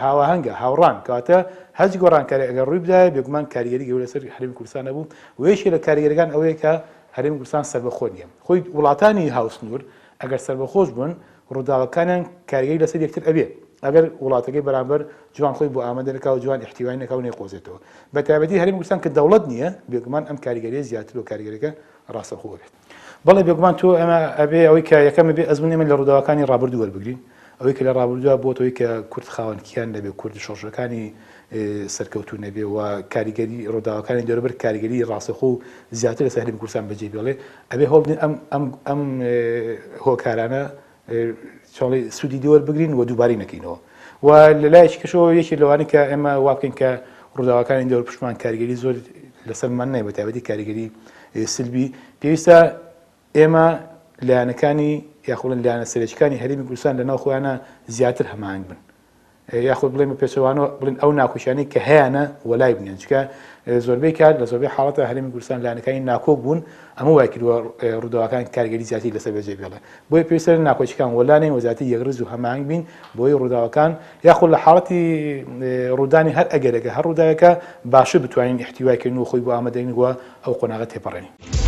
هاواهەنگە هاوڕان کەواتە هەچ گۆڕانکاری ئەگەر ڕووی بدایە بێگومان کاریگەری گەورە لەسەر هەرێمی کوردستان هەبوو و یەکێ لە کاریگەرەکان ئەوەیە کە هەرێمی کوردستان سەربەخۆ نییە. خۆی وڵاتانی هاوسنوور ئەگەر سەربەخۆش بوون، ڕووداوەکانیان کاریگەری لەسەر یەکتر ئەبێ. ئەگەر وڵاتەکەی بەرامبەر جوان خۆی بۆ ئامادە نەکا و جوان ئیحتیوای نەکا و نەیقۆزێتەوە. بە تایبەتی هەرێمی کوردستان کە دەوڵەت نییە، بێگومان ئەم کاریگەرییە زیاتر و کاریگەریەکە ڕاستەوخۆ ئەبێت. بەڵێ بێگومان تۆ ئێمە ئەبێ ئەوەی کە یەکەم ئەبێ ئەزموونی ئێمە لە ڕووداوەکانی ڕابردوو وەربگرین. ئەوەی کە لە ڕابردوودا بۆتە هۆی کە کورد خاوەن کیان نەبێ، کورد شۆڕشەکانی سەرکەوتوو نەبێ و کاریگەری ڕووداوەکانی دەوروبەر کاریگەری ڕاستەوخۆ و زیاتر لەسەر هەرێمی کوردستان بەجێ بێڵێ، ئەبێ هەوڵ بدەین ئەم ئەم ئەم هۆکارانە چۆڵی سوودی لێ وەربگرین و دووبارەی نەکەینەوە و لە لایەکی کەشەوە یەکێک لەوانەی کە ئێمە وا بکەین کە ڕووداوەکانی دەور پشتمان کاریگەری زۆر لەسەرمان نەیە بە تایبەتی کاریگەری سلبی پێویستە ئێمە لایەنەکانی یاخۆ بڵێن لایەنە سەرەکیەکانی هەرێمی کوردستان لەناو خۆیانە زیاتر هەماهەنگ بن یاخود بڵێن بە پێچەوانەوە بڵێن ئەو ناکۆکیانەی کە هەیانە وەلای بنێن چونکە زۆربەی کات لە زۆربەی حاڵەتە هەرێمی کوردستان لایەنەکانی ناکۆک بوون ئەمە وای کردووە ڕووداوەکان کاریگەری زیاتری لەسەر بەجێ بێڵێ بۆیە پێویستە ناکۆکیەکان وەلانێن و زیاتر یەکڕیز و هەماهەنگ بین بۆی ڕووداوەکان یاخود لە حاڵەتی ڕوودانی هەر ئەگەرێکە هەر ڕووداوێکە باشتر بتوانین ئیحتیوای کەین و خۆی بۆ ئامادەین و ئەو قۆناغە تێپەڕێنین.